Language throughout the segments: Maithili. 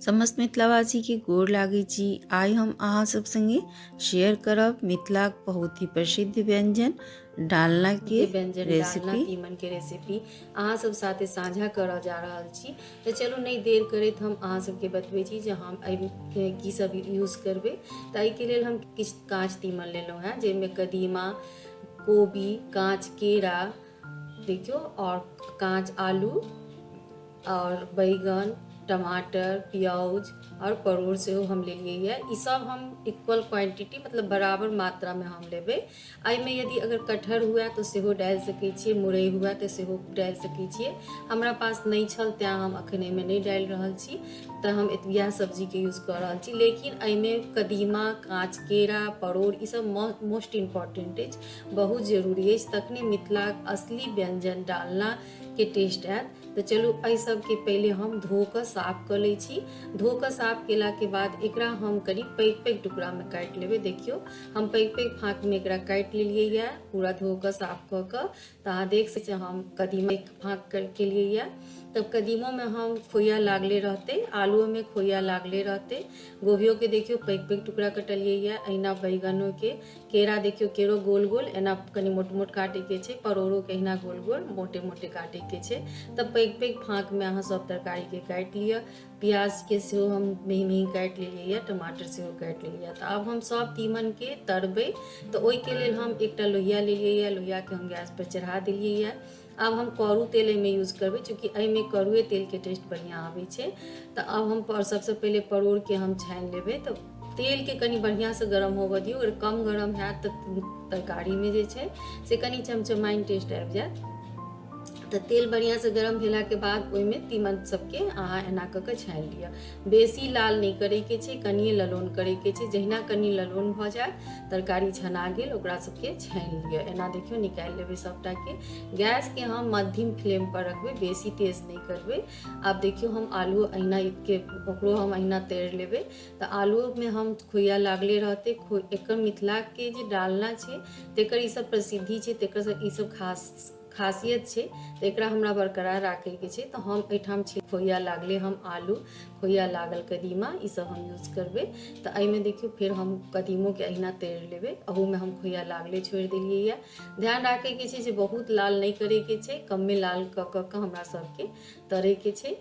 समस्त मिथिलावासीके गोर लागै छी। आइ हम अहाँ सब संगे शेयर करब मिथिलाक बहुत ही प्रसिद्ध व्यंजन डालना के व्यंजन डालना रेसिपी। तीमन के रेसिपी अहाँ सब साथे साझा करऽ जा रहल छी। तऽ चलू नहि देर करैत हम अहाँ सबके बतबै छी जे हम एहिमे की सब यूज करबै। तऽ एहिके लेल हम किछु काँच तीमन लेलहुँ हेँ, जाहिमे कदीमा, कोबी, काँच केरा देखियौ, आओर काँच आलू आओर बैगन, टमाटर, प्याज आओर परोड़ सेहो हम लेलियै यऽ। ई सब हम इक्वल क्वांटिटी मतलब बराबर मात्रामे हम लेबै। एहिमे यदि अगर कटहर हुए तऽ सेहो डालि सकै छियै, मुरइ हुए तऽ सेहो डालि सकै छियै। हमरा पास नहि छल तेँ हम एखन एहिमे नहि डालि रहल छी, तऽ हम इएह सब्जीके यूज कऽ रहल छी। लेकिन एहिमे कदीमा, काँच केरा, परोड़ ई सब मोस्ट इम्पोर्टेंट अछि, बहुत जरूरी अछि, तखने मिथिलाक असली व्यंजन डालनाके टेस्ट आयत। तऽ चलू एहि सबके पहिले हम धो कऽ साफ कऽ लै छी। धो कऽ साफ केलाके बाद एकरा हम कनि पैघ पैघ टुकड़ामे काटि लेबै। देखियौ हम पैघ पैघ फाँकमे एकरा काटि लेलियै यऽ पूरा धो कऽ साफ कऽ कऽ। तऽ अहाँ देख सकै छी हम कदीमा एक फाँक केलियै यऽ। तब कदीमोमे हम खोइया लागले रहतै, आलूओमे खोइया लागले रहतै, गोभियोके देखियौ पैघ पैघ टुकड़ा कटलियै यऽ, अहिना बैगनोके, केरा देखियौ केरो गोल गोल एना कनि मोट मोट काटैके छै, परोड़ोके अहिना गोल गोल मोटे मोटे काटैके छै। तऽ पैघ पैघ फाँकमे अहाँ सब तरकारीके काटि लिअ। प्याजके सेहो हम मेही मेही काटि लेलियै यऽ, टमाटर सेहो काटि लेलियै। तऽ आब हम सब तीमनके तरबै। तऽ ओहिके लेल हम एकटा लोहिया लेलियै यऽ, लोहियाके हम गैस पर चढ़ा देलियै यऽ। आब हम करू तेल एहिमे यूज करबै, चूँकि एहिमे करुए तेलके टेस्ट बढ़िआँ आबै छै। तऽ आब हम सबसँ पहिले परोड़के हम छानि लेबै। तऽ तेलके कनि बढ़िआँसँ गरम होबऽ दियौ। अगर कम गरम हैत तऽ तरकारीमे जे छै से कनि चमचमाइन टेस्ट आबि जायत। तऽ तेल बढ़िआँसँ गरम भेलाके बाद ओहिमे तीमन सबके अहाँ एना कऽ कऽ छानि लिअ। बेसी लाल नहि करैके छै, कनिए ललौन करैके छै। जहिना कनि ललौन भऽ जायत तरकारी छना गेल, ओकरा सबके छानि लिअ। एना देखियौ निकालि लेबै सबटाके। गैसके हम मध्यम फ्लेम पर रखबै, बेसी तेज नहि करबै। आब देखियौ हम आलू अहिना के ओकरो हम अहिना तरि लेबै। तऽ आलूमे हम खोइया लागले रहतै। एकर मिथिलाके जे डालना छै तेकर ई सब प्रसिद्धि छै, तेकर ई सब खासियत छै, तऽ एकरा हमरा बरकरार राखैके छै। तऽ हम एहिठाम छी खोइया लागले हम आलू, खोइया लागल कदीमा, ई सब हम यूज करबै। तऽ एहिमे देखियौ फेर हम कदीमोके अहिना तरि लेबै। अहूमे हम खोइया लागले छोड़ि देलियै यऽ। ध्यान राखैके छै जे बहुत लाल नहि करैके छै, कमे लाल कऽ कऽ कऽ हमरा सबके तरैके छै।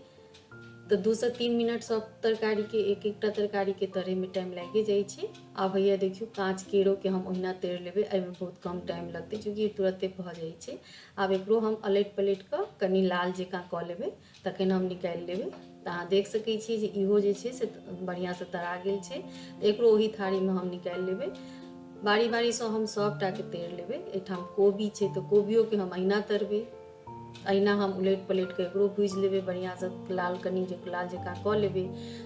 तऽ 2 से 3 मिनट सब तरकारीके, एक एकटा तरकारीके तरैमे टाइम लागि जाइ छै। आब हैया देखियौ काँच केरोके हम ओहिना तरि लेबै। एहिमे बहुत कम टाइम लगतै, चूँकि तुरन्ते भऽ जाइ छै। आब एकरो हम अलटि पलटि कऽ कनि लाल जकाँ कऽ लेबै, तखन हम निकालि लेबै। तऽ अहाँ देख सकै छियै जे इहो जे छै से बढ़िआँसँ तरा गेल छै। तऽ एकरो ओही थारीमे हम निकालि लेबै। बारी बारीसँ हम सभटाके तरि लेबै। एहिठाम कोबी छै तऽ कोबियोके हम अहिना तरबै। अहिना हम उलटि पलटि कऽ एकरो भूजि लेबै बढ़िआँसँ, लाल कनि जे लाल जकाँ कऽ लेबै।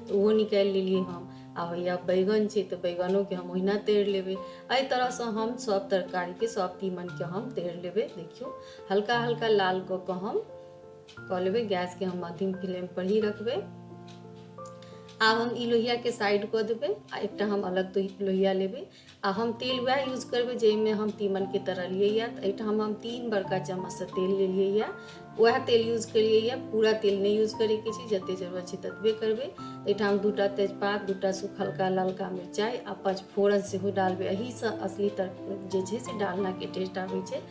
तऽ ओहो निकालि लेलियै हम। आब हैया बैगन छै तऽ बैगनोके हम ओहिना तरि लेबै। एहि तरहसँ हम सभ तरकारीके, सभ तीमनके हम तरि लेबै। देखियौ हल्का हल्का लाल कऽ कऽ हम कऽ लेबै। गैसके हम मध्यम फ्लेम पर ही रखबै। आब हम ई लोहियाके साइड कऽ देबै आ एकटा हम अलग लोहिया लेबै आ हम तेल वएह यूज करबै जाहिमे हम तीमनके तरलियै यऽ। तऽ एहिठाम हम 3 बड़का चम्मचसँ तेल लेलियै यऽ, वएह तेल यूज केलियै यऽ। पूरा तेल नहि यूज करैके छै, जते जरूरत छै ततबे करबै। एहिठाम 2टा तेजपात, 2टा सुखलका ललका मिरचाइ आ पचफोरन सेहो डालबै। एहिसँ असली तर जे छै से डालनाके टेस्ट आबै छै।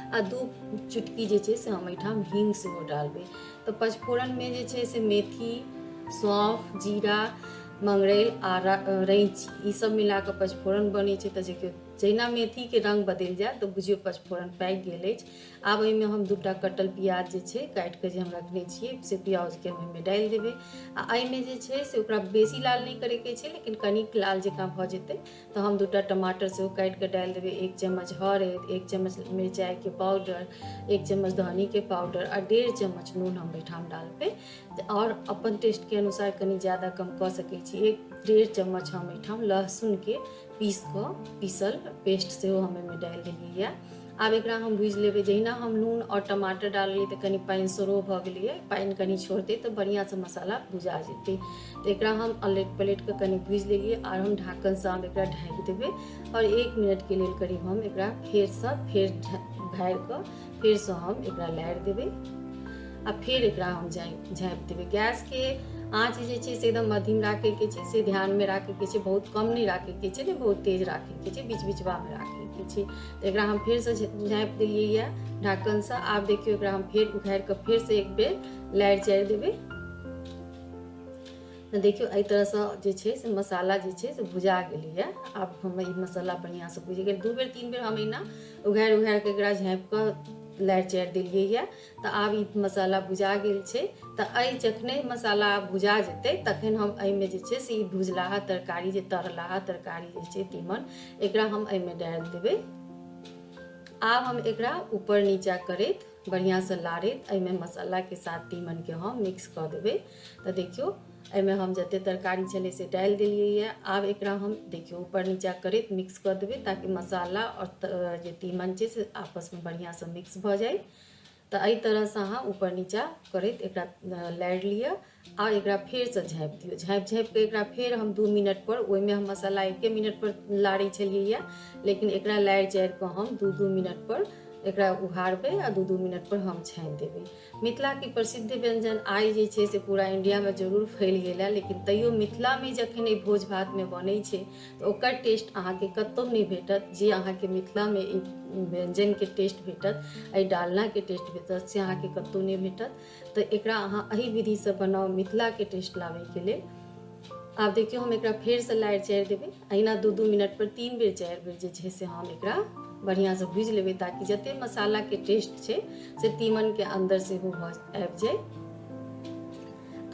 आ 2 चुटकी जे छै से हम एहिठाम हींग सेहो डालबै। तऽ पचफोरनमे जे छै से मेथी, सौंफ, जीरा, मंगरैल आ रैंची ई सब मिला कऽ पचफोरन बनै छै। तऽ जे जहिना मेथीके रंग बदलि जायत तऽ बुझियौ पचफोरन पाकि गेल अछि। आब एहिमे हम 2टा कटल प्याज जे छै काटि कऽ जे हम रखने छियै से प्याजके हम एहिमे डालि देबै। आ एहिमे जे छै से ओकरा बेसी लाल नहि करैके छै, लेकिन कनिक लाल जकाँ भऽ जेतै तऽ हम 2टा टमाटर सेहो काटि कऽ डालि देबै। 1 चम्मच हरैद, 1 चम्मच मिरचाइके पाउडर, 1 चम्मच धनीके पाउडर आ 1.5 चम्मच नून हम एहिठाम डालबै। आओर अपन टेस्टके अनुसार कनि ज्यादा कम कऽ सकै छी। 1-1.5 चम्मच हम एहिठाम लहसुनके पीस कऽ पीसल पेस्ट सेहो हम एहिमे डालि देलियै यऽ। आब एकरा हम भूजि लेबै। जहिना हम नून आओर टमाटर डाललियै तऽ कनि पानि सेहो भऽ गेलैए। पानि कनि छोड़तै तऽ बढ़िआँसँ मसाला भुजा जेतै। तऽ एकरा हम अलटि पलटि कऽ कनि भूजि लेलियै आओर हम ढाकनसँ हम एकरा ढाकि देबै आओर 1 मिनटके लेल करीब हम एकरा फेरसँ फेर ढारि कऽ फेरसँ हम एकरा लारि देबै आ फेर एकरा हम झाँपि देबै। गैसके आँच जे छै से एकदम मध्यम राखैके छै, से ध्यानमे राखैके छै। बहुत कम नहि राखैके छै, नहि बहुत तेज राखैके छै, बीच बीचबामे राखैके छै। तऽ एकरा हम फेरसँ झाँपि देलियै यऽ ढाकनसँ। आब देखियौ एकरा हम फेर उघारि कऽ फेरसँ एक बेर लारि चारि देबै। तऽ देखियौ एहि तरहसँ जे छै से मसाला जे छै से भुजा गेलैए। आब हम ई मसाला बढ़िआँसँ भुजि गेल। 2 बेर 3 बेर हम एहिना उघारि उघारि कऽ एकरा झाँपि कऽ लारि चारि देलियै यऽ। तऽ आब ई मसाला भुजा गेल छै। तऽ एहि जखने मसाला भुजा जेतै तखन हम एहिमे जे छै से ई भुजलाहा तरकारी जे तरलाहा तरकारी जे छै तीमन, एकरा हम एहिमे डालि देबै। आब हम एकरा ऊपर नीचा करैत बढ़िआँसँ लारैत एहिमे मसालाके साथ तीमनके हम मिक्स कऽ देबै। तऽ देखियौ एहिमे हम जते तरकारी छलै से डालि देलियै यऽ। आब एकरा हम देखियौ ऊपर नीचा करैत मिक्स कऽ देबै ताकि मसाला आओर जे तीमन छै से आपसमे बढ़िआँसँ मिक्स भऽ जाय। तऽ एहि तरहसँ अहाँ ऊपर नीचा करैत एकरा लारि लिअ आओर एकरा फेरसँ झाँपि दियौ। झाँपि झाँपि कऽ एकरा फेर हम 2 मिनट पर, ओहिमे हम मसाला 1 मिनट पर लारै छलियै यऽ, लेकिन एकरा लारि चारि कऽ हम 2-2 मिनट पर एकरा उघारबै आ 2-2 मिनट पर हम छानि देबै। मिथिलाके प्रसिद्ध व्यञ्जन आइ जे छै से पूरा इंडियामे जरूर फैल गेल है, लेकिन तैयो मिथिलामे जखन ई भोज भातमे बनै छै तऽ ओकर टेस्ट अहाँके कतहु नहि भेटत। जे अहाँके मिथिलामे ई व्यञ्जनके टेस्ट भेटत, एहि डालनाके टेस्ट भेटत, से अहाँके कतहु नहि भेटत। तऽ एकरा अहाँ एहि विधिसँ बनाउ मिथिलाके टेस्ट लाबैके लेल। आब देखियौ हम एकरा फेरसँ लारि चारि देबै। अहिना 2-2 मिनट पर 3 बेर 4 बेर जे छै से हम एकरा बढ़िआँसँ भुजि लेबै ताकि जते मसालाके टेस्ट छै से तीमनके अन्दर सेहो भऽ आबि जाय।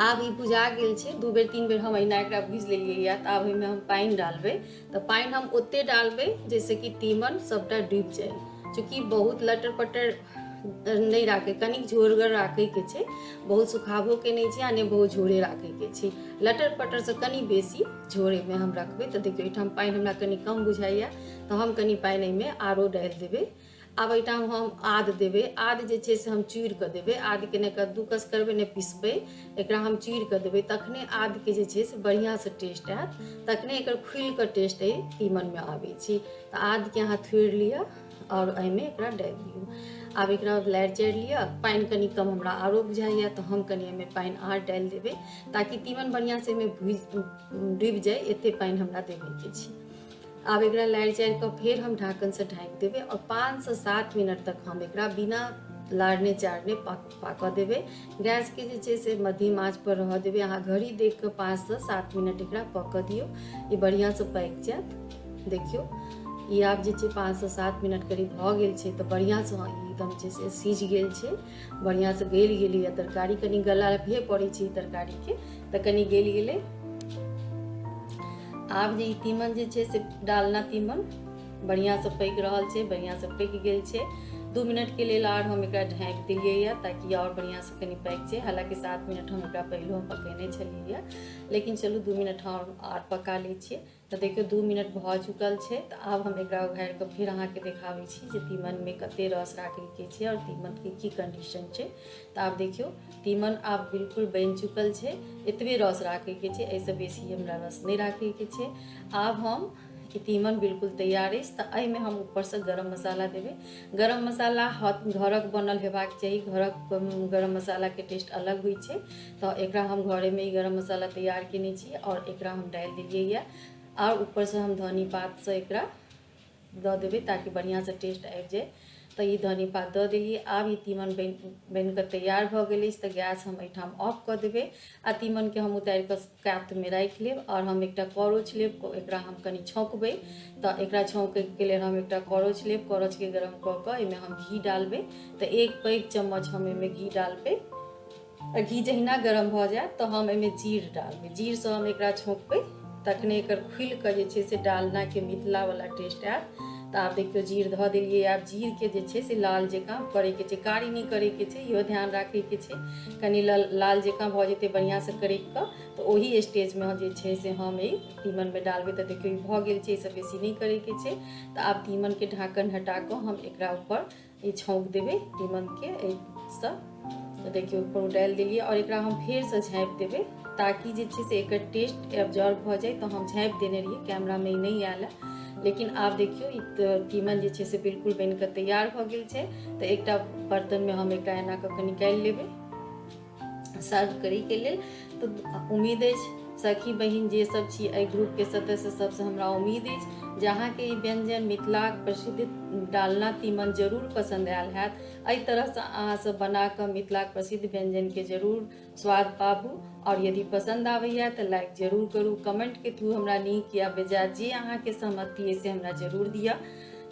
आब ई भुजा गेल छै। 2 बेर 3 बेर हम अहिना एकरा भुजि लेलियै यऽ। तऽ आब एहिमे हम पानि डालबै। तऽ पानि हम ओते डालबै जाहिसँ कि तीमन सबटा डूबि जाय। चूँकि बहुत लटर पटर नहि राखै, कनिक झोरगर राखैके छै, बहुत सुखाबोके नहि छै आ नहि बहुत झोरे राखैके छै। लटर पटरसँ कनि बेसी झोर एहिमे हम रखबै। तऽ देखियौ एहिठाम पानि हमरा कनि कम बुझाइए तऽ हम कनि पानि एहिमे आरो डालि देबै। आब एहिठाम हम आद देबै। आद जे छै से हम चूरि कऽ देबै। आदके नहि कद्दूकस करबै नहि पिसबै, एकरा हम चूरि कऽ देबै, तखने आदके जे छै से बढ़िआँसँ टेस्ट आयत, तखने एकर खुलि कऽ टेस्ट एहि तीमनमे आबै छै। तऽ आदके अहाँ थोड़ि लिअ आओर एहिमे एकरा डालि दियौ। आब एकरा लारि चारि लिअ। पानि कनि कम हमरा आरो बुझाइए तऽ हम कनि एहिमे पानि आर डालि देबै ताकि तीमन बढ़िआँसँ एहिमे डूबि जाय, एते पानि हमरा देबैके छै। आब एकरा लारि चारि कऽ फेर हम ढाकनसँ ढाकि देबै आओर 5 से 7 मिनट तक हम एकरा बिना लारने चारने पाकऽ देबै। गैसके जे छै से मध्यम आँच पर रहऽ देबै। अहाँ घड़ी देख कऽ 5 से 7 मिनट एकरा पकऽ दियौ, ई बढ़िआँसँ पाकि जायत। देखियौ ई आब जे छै 5 से 7 मिनट करीब भऽ गेल छै। तऽ बढ़िआँसँ ई एकदम जे छै सिझ गेल छै, बढ़िआँसँ गलि गेलैए तरकारी। कनि गला भे पड़ै छै ई तरकारीके तऽ कनि गलि गेलै। आब जे ई तीमन जे छै से डालना तीमन बढ़िआँसँ पाकि रहल छै, बढ़िआँसँ पाकि गेल छै। 2 मिनटके लेल आर हम एकरा ढाँकि देलियै यऽ ताकि आओर बढ़िआँसँ कनि पाकि जाय। हालाँकि 7 मिनट हम एकरा पहिलो पकेने छलियै यऽ, लेकिन चलू 2 मिनट हम आर पका लै छियै। तऽ देखियौ 2 मिनट भऽ चुकल छै। तऽ आब हम एकरा उघारि कऽ फेर अहाँके देखाबै छी जे तीमनमे कते रस राखैके छै आओर तीमनके की कंडीशन छै। तऽ आब देखियौ तीमन आब बिल्कुल बनि चुकल छै। एतबे रस राखैके छै, एहिसँ बेसी हमरा रस नहि राखैके छै। आब हम ई तीमन बिल्कुल तैयार अछि। तऽ एहिमे हम ऊपरसँ गरम मसाला देबै। गरम मसाला घरक बनल हेबाक चाही, घरक गरम मसालाके टेस्ट अलग होइ छै। तऽ एकरा हम घरेमे ई गरम मसाला तैयार केने छी आओर एकरा हम डालि देलियै यऽ। आओर ऊपरसँ हम धनी पातसँ एकरा दऽ देबै ताकि बढ़िआँसँ टेस्ट आबि जाय। तऽ ई धनी पात दऽ देलियै। आब ई तीमन बनि कऽ तैयार भऽ गेल अछि। तऽ गैस हम एहिठाम ऑफ कऽ देबै आ तीमनके हम उतारि कऽ कातमे राखि लेब। आओर हम एकटा करौछ लेब, एकरा हम कनि छौंकबै। तऽ एकरा छौंकैके लेल हम एकटा करौछ लेब। करौछके गरम कऽ कऽ एहिमे हम घी डालबै। तऽ 1 पैघ चम्मच हम एहिमे घी डालबै। आ घी जहिना गरम भऽ जायत तऽ हम एहिमे जीर डालबै। जीरसँ हम एकरा छौंकबै, तखने एकर खुलि कऽ जे छै से डालनाके मिथिलावला टेस्ट आयत। तऽ आब देखियौ जीर धऽ देलियै। आब जीरके जे छै से लाल जकाँ करैके छै, कारी नहि करैके छै, इहो ध्यान राखैके छै। कनि लाल जकाँ भऽ जेतै बढ़िआँसँ करैक कऽ तऽ ओही स्टेजमे जे छै से हम एहि तीमनमे डालबै। तऽ देखियौ ई भऽ गेल छै, एहिसँ बेसी नहि करैके छै। तऽ आब तीमनके ढाकन हटा कऽ हम एकरा ऊपर ई छौंक देबै तीमनके एहिसँ। तऽ देखियौ ऊपर डालि देलियै आओर एकरा हम फेरसँ झाँपि देबै ताकि जे छै से एकर टेस्ट एब्जॉर्ब भऽ जाय। तऽ हम झाँपि देने रहियै, कैमरामे ई नहि आयल है, लेकिन आब देखियौ ई तीमन जे छै से बिल्कुल बनि कऽ तैयार भऽ गेल छै। तऽ एकटा बर्तनमे हम एकरा एना कऽ कऽ निकालि लेबै। सर्व करैके लेल। तऽ उम्मीद अछि सखी बहिन जे सब छी एहि ग्रुपके सदस्य सबसँ हमरा उम्मीद अछि जे अहाँके ई व्यञ्जन मिथिलाक प्रसिद्ध डालना तीमन जरूर पसन्द आयल हैत। एहि तरहसँ अहाँ सब बनाकऽ मिथिलाक प्रसिद्ध व्यञ्जनके जरूर स्वाद पाबू। आओर यदि पसन्द आबैए तऽ लाइक जरूर करू, कमेंटके थ्रू हमरा नीक या बेजाय जे अहाँके सहमति अइ से हमरा जरूर दिअ,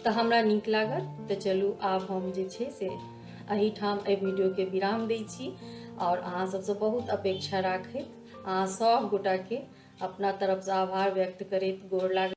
तऽ हमरा नीक लागत। तऽ चलू आब हम जे छै से एहिठाम एहि वीडियोके विराम दै छी आओर अहाँ सबसँ बहुत अपेक्षा राखैत अहाँ सब गोटाके अपना तरफसँ आभार व्यक्त करैत गोर लागै।